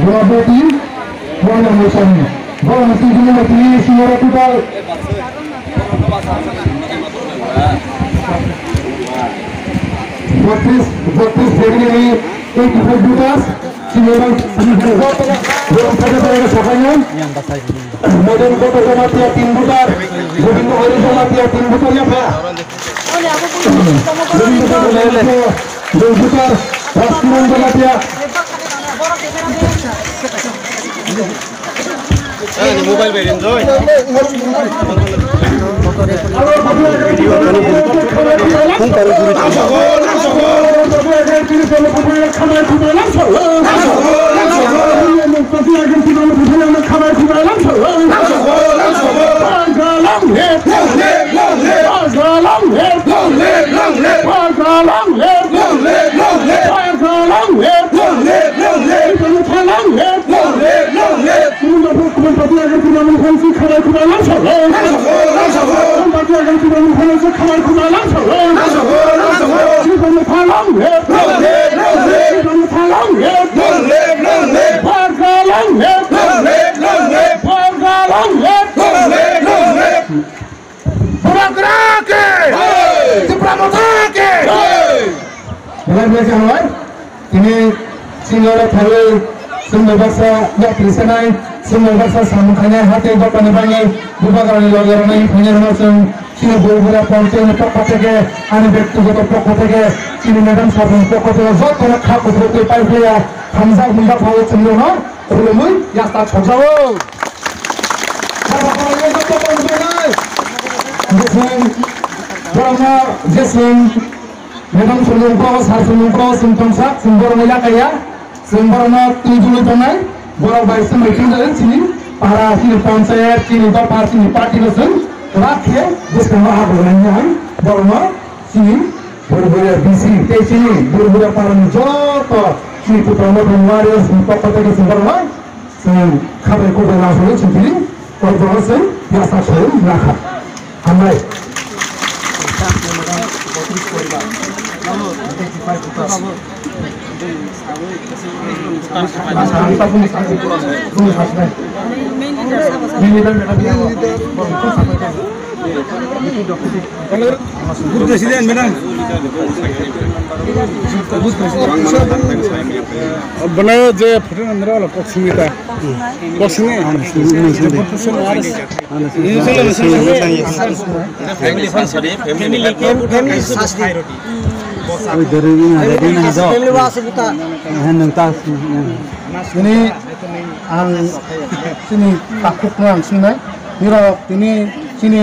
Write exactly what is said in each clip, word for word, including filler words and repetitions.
Borok boti, borok mwsani. Borok mwsani kini mati singora total. Botris, botris family ni eighty five voters. Singora, borok pada pada sakai. Madan Koto Jamatia tin voter, Gobindo Hari Jamatia tin voter ya pa. Gobindo Hari Jamatia dui voter, Rajkumar Jamatia. Ani mobile bai rin joi. Bubagra ke! Tipra Motha ke! Belai belai khe hambai. Tini singora thangwi chwngno baksa yapri sanai, chwngno baksa samung khainai, hatwi dopani bagwi Bubagrani loge rwnai phainai rwno chwng chini Burbura Panchayatni pokho theke, ani bektigoto pokho theke, chini madam sabni pokho theke jotono kha kuphur twi pai phaiya, hamjak mungba phaiwi chwngno khulumwi yasta chokjago. Jeswng, borokno jeswng, madam swnung pro, sir swnung pro, chwng tongsa, chwng borokno yakaya, chwng borokno twi dulwi tongnai, borok bai swmai twngjak chini para, chini panchayat, chini dopha, chini party no chwng kwrak khe bwskango aboroknai hinwi ang borokno chini Burbura B C tei chini Burbura parani joto chini Tipra Motha warriors ni pokho theke chwng borokno Chwng khabai kubai langsugwi chwng tini o borok chwng yasa khlaiwi nakha. Hambai. Booth president, madam. Booth president. Bwlai je photo nang nang kok simi ta. Kok simi. Family first, family, family, family. Oi, dari ini ada, ini ada. Family was kita. Ini ang sini takut nang sini. Nirok ini sini.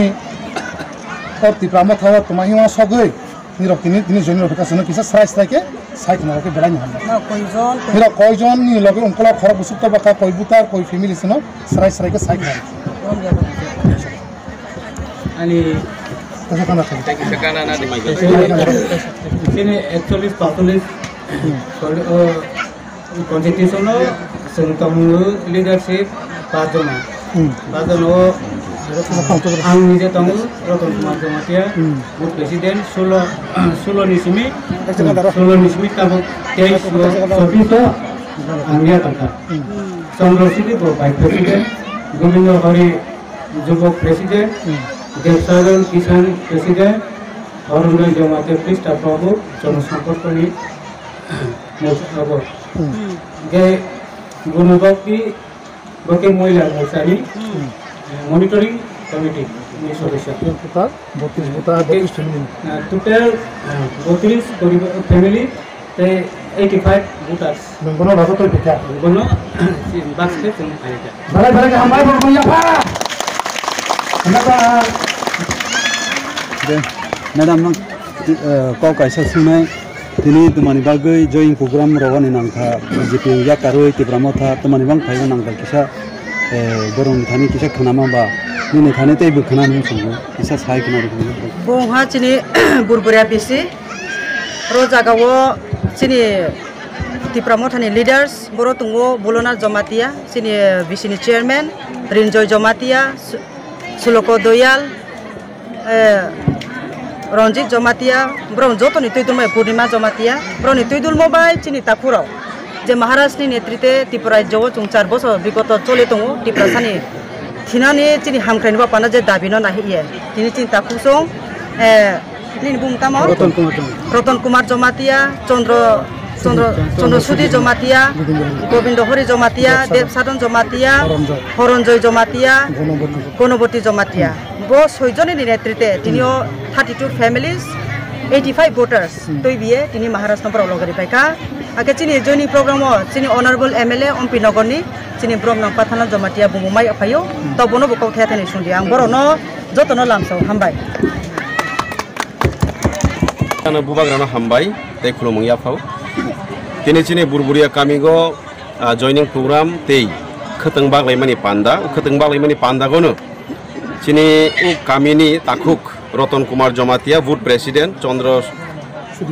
Tor Tipra Motha o tuma hiwa sogwi. Nirok tini, tini join rok kisa srai srai khe sai khna rok khe belai ni hamya. No, koijon, koi- Nirok koijon ni loge ungkula khorok busuk to baka koi butar koi family sino srai srai khe sai khna. Ani Tasa kana khai. Tini ekchollis, panchollis, Constitution o chwng tongo leadership pas jona. Hmm. Pas jona o ang nije tongo Ratan Kumar Jamatia, Hmm. booth president, sulo, sulo ni simi, sulo ni simi tabuk teis o chobbish o ang ya tongkha. Hmm. Chandra Sidi bo vice president, Gobindo Hari Jubok president, Hmm. Devsaran Kisan president, Arundoy Jamatia Krista Prabhu, Jana Samporko ni Mosabo. Hmm. Hingke bono bokti, bokti Mohila Morcha ni, Hmm. eh, monitoring committee ni sodosyo. Total botris bota, botris family. Eh, total, eh, botris poriba-, family, tei eighty five voters. Nwng bono loge twi phikha? Bono, si box khe chwng phaikha. Belai belai khe hambai, borokno yapha. Hambai ba. De, madam, nwng, eh, kok kaisa swngnai. Tini twmani bagwi join program rogoni nangkha B J P yakarwi Tipra Motha twmani bang phaiwi nangkha kisa, eh, borokni thani kisa khwnama ba nini thani tei bwkhwnani hinwi swngo kisa sai khwna rwkha. Bo wngkha chini Burbura B C, ro jagao chini Tipra Mothani leaders, boro tongo Bulona Jamatia, chini B C ni chairman, Rinjoy Jamatia, Su-, Suloko Doyal, eh, Ranjit Jamatia, borok jotoni twi dulmo bai Purnima Jamatia, borokni twi dulmo bai chini takhurok. Je Maharaj ni netrite Tripura rajyo o chwng char bosor bigoto choli tongo, Tiprasani thinani chini hamkrai ni bapano je dabi no nahiye. Tini chini takhuk song, eh, nini bumung tamo? Roton Kumar Jamatia. Roton Kumar Jamatia, Chandra, Chandra, Chandra Sudhi Jamatia, Gobindo Hari Jamatia, Deb Sadhan Jamatia, Horonjoy. Horonjoy Jamatia, Gonoboti. Gonoboti Jamatia. Bo soi joni ni netrite, tini o thirty two families, eighty five voters. Hmm. Twi biye tini Maharaj no borok logari paikha. Ake chini joining program o chini honorable M L A Ompi Nogor ni chini Bromnang Pathana Jamatia bumung mai phaio. Hmm. To bono bo kok thaya thani sungdi. Ang borok no joto no lamsao hambai. Ano bubagrano hambai tei khulumung yaphao. Tini chini Burburia kamigo, ah, joining program tei khwtwng baglaimani panda. Khwtwng baglaimani panda gono chini o kamini takhuk Roton Kumar Jamatia, Booth President, Chandra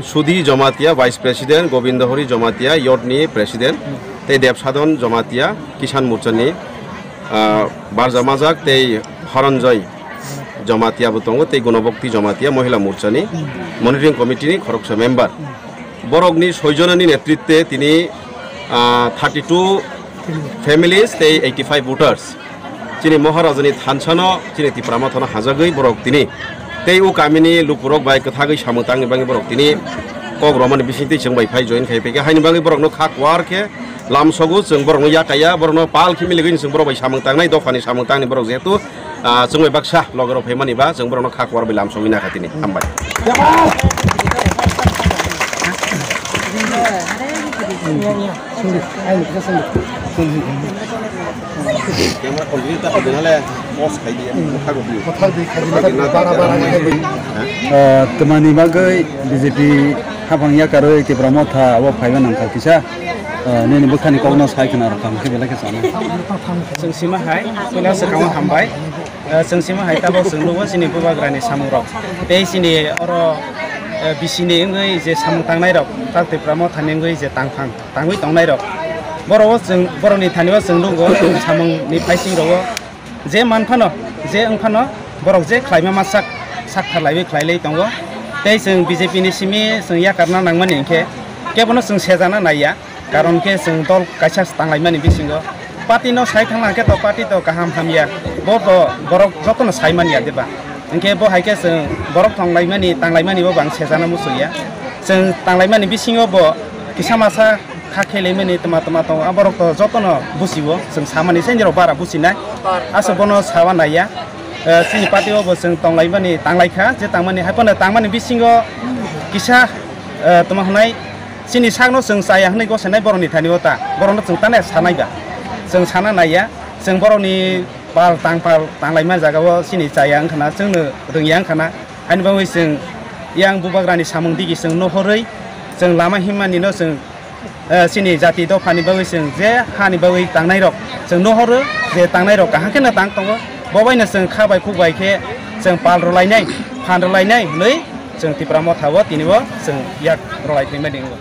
Sudhi Jamatia, Vice President, Gobindo Hari Jamatia, Youth ni President, tei Deb Sadhan Jamatia, Kisan Morcha ni, ah, barja majak, tei Horonjoy Jamatia bo tongo, tei Gonobokti Jamatia, Mohila Morcha ni Monitoring Committee ni khoroksa member. Borokni soijonani netritwe tini, ah, thirty two families tei eighty five voters. Chini Maharajani thansano chini Tipra Mothano hajagwi borok tini tei o kamini lukurok bai kwthagwi samung tangni bagwi borok tini kok romani bisingtwi chwng bai phai join khai phaikha. Haini bagwi borokno kha kwar khe lamsogo, chwng borokno yakaya, borokno pal khe miligwi chwng borok bai samung tangnai, dophani samung tangni borok jehetu, ah, chwng bai baksa logerok phaimani ba chwng borokno kha kwar bai lamsogwi nakha tini. Hambai. Camera continue ta hoide nale post khai di, motha go di. Motha di khai di, bara bara khai di. Ah, twmani bagwi B J P hapang yakarwi Tipra Motha abo phaiba nangkha kisa. Ah, nini bwkhani kokno sai khna rwkha, hwnkhe belai khe sana. Chwng sima hai, puila swkangma hambai. Ah, chwng sima hai tabok chwng nukgo chini bubagrani samungrok. Tei chini oro, eh, bisini wngwi je samung tangnairok, Chak Tipra Mothani wngwi je tangphang. tangwi tongnairok. Borok o chwng, borokni thani o chwng nukgo, samungni phaisingrogo je man phano, je wng phano, borok je khlaima ma sak, sak tharlaiwi khlailai tongo. Tei chwng B J P ni simi chwng yakarna nangmani hinkhe kebono chwng sejana naiya, karon khe chwng dol kaisa tanglaimani bisingo party no sai thangna hinkhe to party to kaham hamya, bo to borok jotono sai manya diba? Hinkhe bo hai khe chwng borok tonglaimani, tanglaimani bo bo ang sejana muchungya. Chwng tanglaimani bisingo bo kisa masa kha khelaimani tma tma tongo, a borok to jotono buchio, chwng samani se nirok bara buchinai. Aswk bono sawa naiya. Eh, chini party o bo chwng tonglaimani, tanglaikha, je tangmani, hai phano tangmani bisingo kisa, eh, tma hwnai, chini sakno chwng chaya hwnwi gosainai borokni thani o ta, borokno chwng tane sanai ba, chwng sana naiya, chwng borokni pal tang pal tanglaima jaga o chini chaya wngkhana, chwngno rwngya wngkhana, haini bagwi chwng yang bubagrani samung digi chwng nohorwi chwng lama himmanino chwng, eh, chini jati dophani bagwi chwng je hani bagwi tangnairok chwng nohoro, je tangnairok kaham kheno tang tongo, bo baino chwng kha bai khuk bai khe chwng pal rwlainai, phan rwlainai hwnwi chwng Tipra Motha o tini bo chwng yak rwlai thwimani wngo.